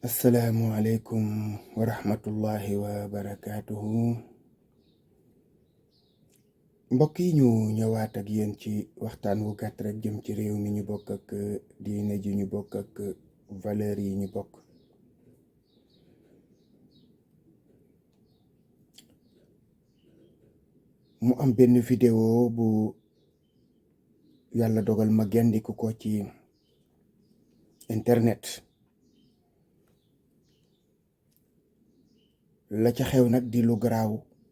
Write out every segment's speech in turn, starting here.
asalaamualeykum wa rahmatullahi wa barakaatuhu. mbokk yi ñu ñëwaat ak yéen ci waxtaan wu gàtt rek jëm ci réew mi ñu bokk ak diine ji ñu bokk ak valeur yi ñu bokk. mu am benn vidéo bu yàlla dogal ma gendiku ko ci internet. la ca xew nag di lu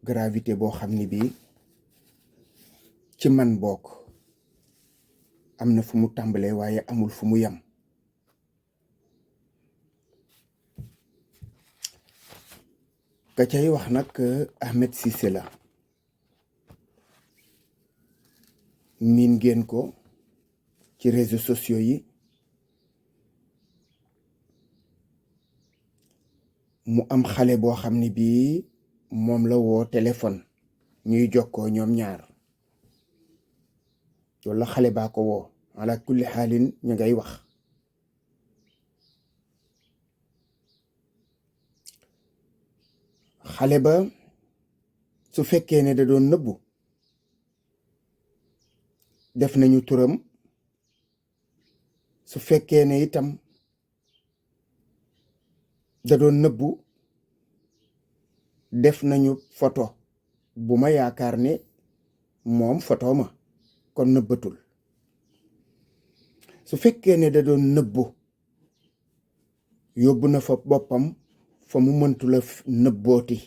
gravité boo xam ni bii ci man bokk am na fu mu tàmbalee waaye amul fu mu yem. ka cay wax nag Ahmed Cissé la, miin ngeen ko ci réseaux sociaux yi. mu am xale boo xam ne bii moom la woo téléphone ñuy jokkoo ñoom ñaar, walla xale baa ko woo, ala kulli xaalin ñu ngay wax. xale ba su fekkee ne da doon nëbbu, def nañu turam. su fekkee ne itam da doon nëbbu, def nañu photo bu ma yaakaar ne moom photo ma kon nëbbatul. su fekkee ne da doon nëbbu, yóbbu na fa boppam fa mu mëntu la nëbbooti.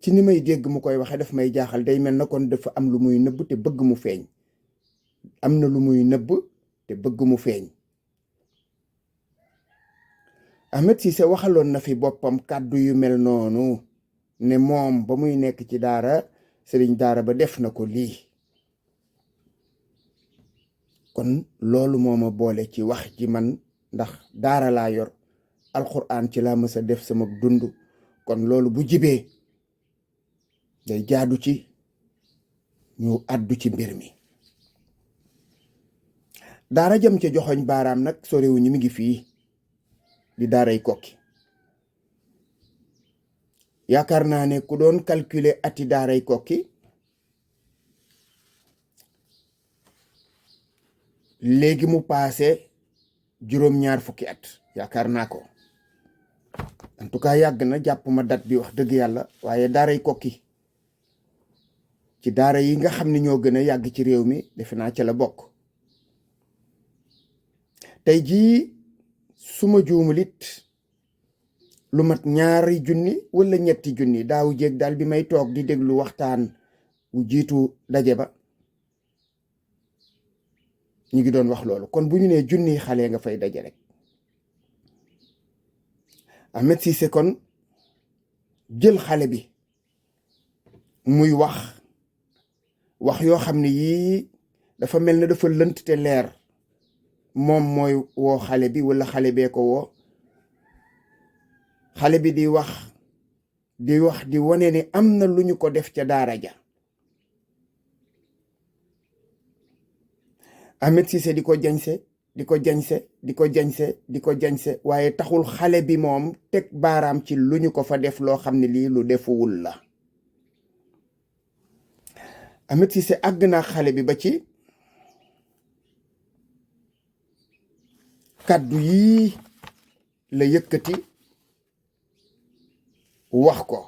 ci ni may dégg mu koy waxe daf may jaaxal, day mel na kon dafa am lu muy nëbb te bëgg mu feeñ. am na lu muy nëbb te bëgg mu feeñ. Ahmed Cissé waxaloon na fi boppam kàddu yu mel noonu, ne moom ba muy nekk ci daara, sëriñ daara ba def na ko lii. kon loolu moo ma boole ci wax ji man, ndax daara laa yor, alxuraan ci laa mës a def sama dund. kon loolu bu jibee day jaadu ci ñu àddu ci mbir mi. daara jëm ca joxoñ baaraam nag sorewuñu, mi ngi fii di daaray Kokki. yaakaar naa ne ku doon calculer ati daaray Kokki, léegi mu paase juróom-ñaar fukki at, yaakaar naa ko. en tout cas yàgg na, jàpp ma date bi wax dëgg yàlla, waaye daaray Kokki ci daara yi nga xam ne ñoo gën a yàgg ci réew mi defe naa ca la bokk. tey jii suma juumulit lu mat 2,000 wala 3,000 daaw jéeg daal bi may toog di déglu waxtaan wu jiitu daje ba, ñu ngi doon wax loolu. kon bu ñu nee 1,000 xale nga fay daje rek. Ahmed Cissé kon jël xale bi muy wax yoo xam ne yii dafa mel ne dafa lënt te leer. moom mooy woo xale bi wala xale bee ko woo. xale bi di wax di wane ne am na lu ñu ko def ca daara ja. Ahmed Cissé di ko jañse waaye taxul xale bi moom teg baaraam ci lu ñu ko fa def loo xam ne lii lu defuwul la. Ahmed Cissé àgg naa xale bi ba ci kàddu yii la yëkkati wax ko.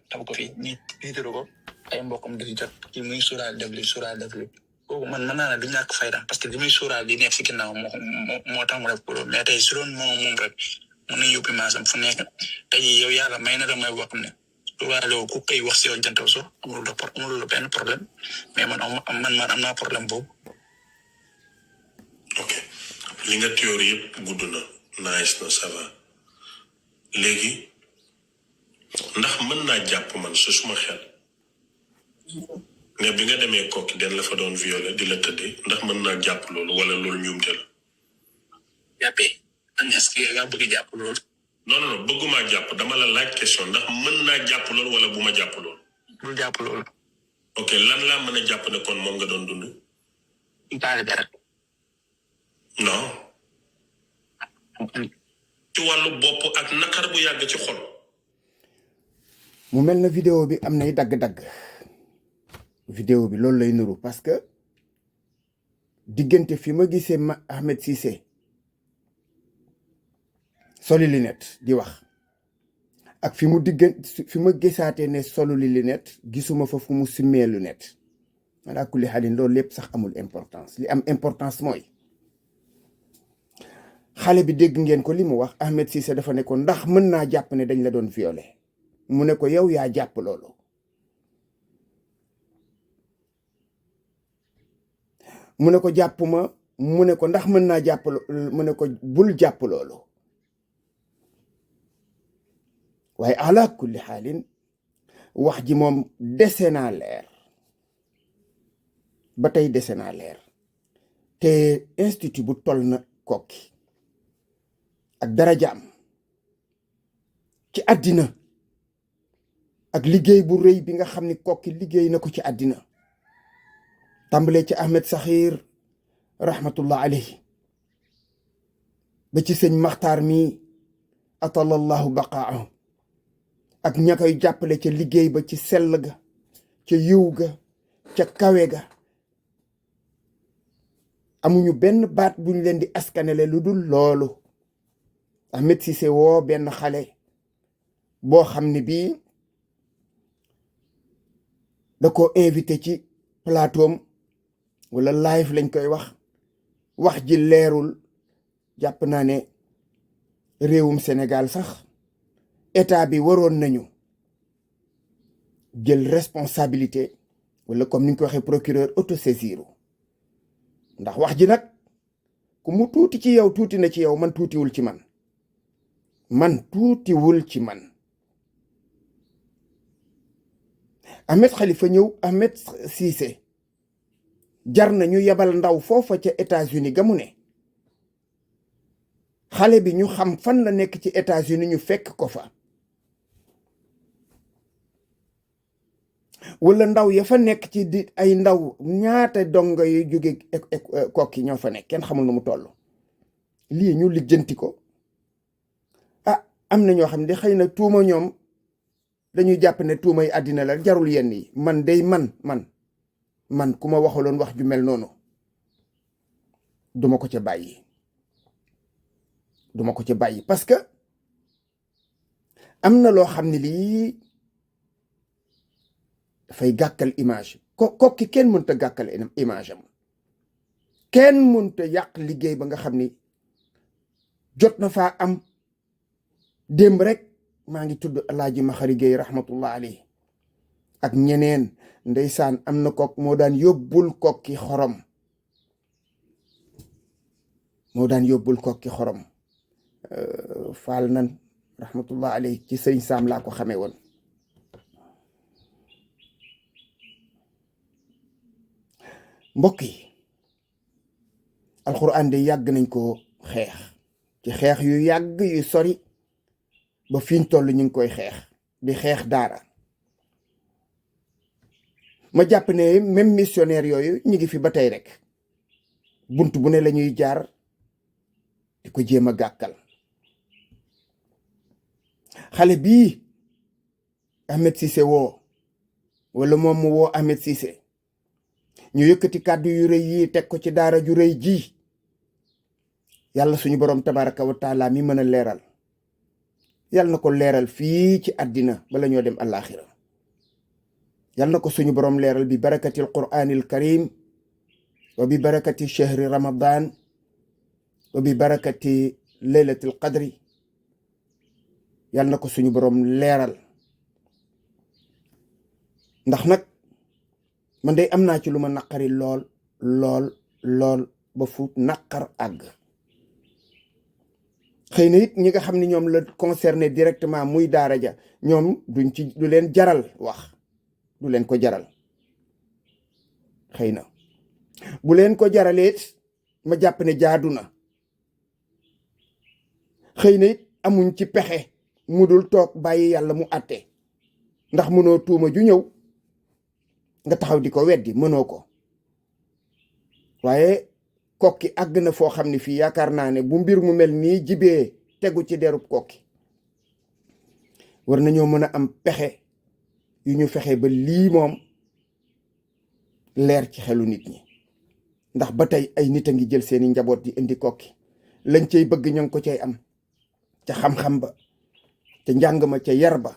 tam ko fi ñi tiitaru ko ay mbokkam di jot ci muy sóoraal def li kooku man mën naa ne du ñàkk fayda, parce que li muy sóoraal di nekk si ginnaaw moo tax mu def ko loolu. mais tey su doon moom rek mën nañ yóbbu maasam fu nekk. tey yow yàlla may na la may boo xam ne sóoraale ku koy wax si yow jantaw so amul benn problème, mais man am naa problème boobu. ok li nga théorie yëpp gudd na nice na ça va léegi ndax mën naa jàpp man su suma xel nga bi nga demee Kokki den la fa doon violé di la tëddee, ndax mën naa jàpp loolu wala loolu ñuumte la. jàppee est-ce que nga bëgg jàpp loolu. non bëgguma jàpp, dama la laaj question ndax mën naa jàpp loolu wala bu ma jàpp loolu. bul jàpp loolu. ok lan laa mën a jàpp ne kon moom nga doon dund. taalibe rek. non ci wàllu bopp ak naqar bu yàgg ci xol. mu mel na vidéo bi am nay dagg-dagg vidéo bi loolu lay nuru parce que diggante fi ma gisee Ahmed Cissé soli lunette di wax ak fi ma gisaatee ne solu li lunette gisuma fa fu mu simmee lunette ala kulli xaalin loolu lépp sax amul importance li am importance mooy xale bi dégg ngeen ko li mu wax Ahmed Cissé dafa ne ko ndax mën naa jàpp ne dañ la doon violé mu ne ko yow yaa jàpp loolu mu ne ko jàpp ma mu ne ko ndax mën naa jàpp mu ne ko bul jàpp loolu waaye ala kulli xaalin wax ji moom dese naa leer ba tey dese naa leer te institut bu toll na Koki ak darajaam ci àddina ak liggéey bu rëy bi nga xam ni Koki liggéey na ko ci àddina tàmbalee ci Ahmed Sakhir rahmatullah alayhi ba ci sëñ Maxtaar mi atalallahu baqaahu ak ña koy jàppale ca liggéey ba ci sell ga ca yiw ga ca kawe ga amuñu benn baat buñ leen di askanele lu dul loolu Ahmed Cissé woo benn xale boo xam ne bii da ko invité ci plateau wala live lañ koy wax ji leerul jàpp naa ne réewum Sénégal sax état bi waroon nañu jël responsabilité wala comme ni ñu ko waxee procureur autosaisiru ndax wax ji nag ku mu tuuti ci yow tuuti na ci yow man tuutiwul ci man tuutiwul ci man Ahmed Khalifa ñëw Ahmed Cissé jar na ñu yebal ndaw foofa ca États-Unis ga mu ne xale bi ñu xam fan la nekk ci États-Unis ñu fekk ko fa wala ndaw ya fa nekk ci di ay ndaw ñaata dongo yu jóge Koki ñoo fa nekk kenn xamul nu mu toll lii ñu lijjanti ko am na ñoo xam ne xëy na tuuma ñoom dañuy jàpp ne tuuma yi àddina la jarul yenn yi man day man ku ma waxaloon wax ju mel noonu duma ko ca bàyyi parce que am na loo xam ne lii dafay gàkkal image Koki kenn mënta gàkkal image am kenn mënta yàq liggéey ba nga xam ni jot na faa am démb rek maa ngi tudd Alaaji Maxari Géey rahmatullah alayhi ak ñeneen ndeysaan am na kook moo daan yóbbul Koki xorom faal nan rahmatullah alayhi ci sëñ Saam laa ko xamee woon mbokk yi alxuraan de yàgg nañ ko xeex ci xeex yu yàgg yu sori ba fiñ toll ñu ngi koy xeex di xeex daara ma jàpp ne même missionnaire yooyu ñu ngi fi ba tey rek bunt bu ne la ñuy jaar di ko jéem a gàkkal xale bii Ahmed Cissé woo wala moom mu woo Ahmed Cissé ñu yëkkati kàddu yu rëy yi teg ko ci daara ju rëy ji yàlla suñu borom tabaraka wa taala mi mën a leeral yàlla na ko leeral fii ci àddina bala ñoo dem àllaaxira yàlla na ko suñu borom leeral bi barakati alquraanil karim wa bi barakati chahri ramadan wa bi barakati laylatil qadri yàlla na ko suñu borom leeral ndax nag man day am naa ci lu ma naqari lool ba fu naqar àgg xëy na it ñi nga xam ne ñoom la concerné directement muy daara ja ñoom du leen jaral wax du leen ko jaral xëy na bu leen ko jaralee ma jàpp ne jaadu na xëy na it amuñ ci pexe mu dul toog bàyyi yàlla mu àtte ndax mënoo tuuma ju ñëw nga taxaw di ko weddi mënoo ko waaye kokki àgg na foo xam ne fii yaakaar naa ne bu mbir mu mel nii jibee tegu ci derub kokki war nañoo mën a am pexe yu ñu fexe ba lii moom leer ci xelu nit ñi, ndax ba tey ay nit a ngi jël seeni njaboot di indi kokki lañ cay bëgg ñoo ngi ko cay am ca xam-xam ba ca njàng ma ca yar ba,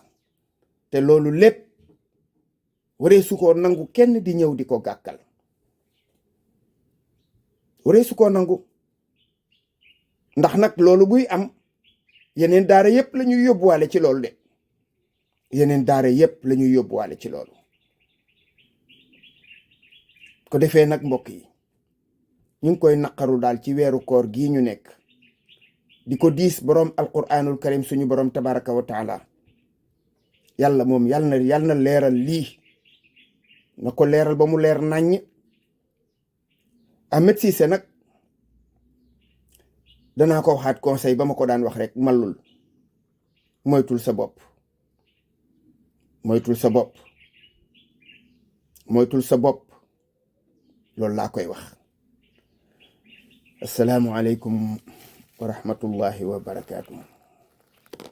te loolu lépp waree su ko nangu kenn di ñëw di ko gàkkal, waree su ko nangu. ndax nag loolu buy am yeneen daara yépp la ñuy yóbbuwaale ci loolu de, yeneen daara yépp la ñuy yóbbuwaale ci loolu. ko defee nag mbokk yi ñu ngi koy naqaru daal ci weeru koor gii ñu nekk, di ko diis boroom alquranul karim suñu boroom tabaraka wa taala. yàlla moom yàlla na leeral lii, na ko leeral ba mu leer naññ. Ahmed Cissé nag danaa ko waxaat conseil ba ma ko daan wax rek, mallul, moytul sa bopp, moytul sa bopp, moytul sa bopp, loolu laa koy wax. assalaamu aleykum wa rahmatullahi wa barakaatuh.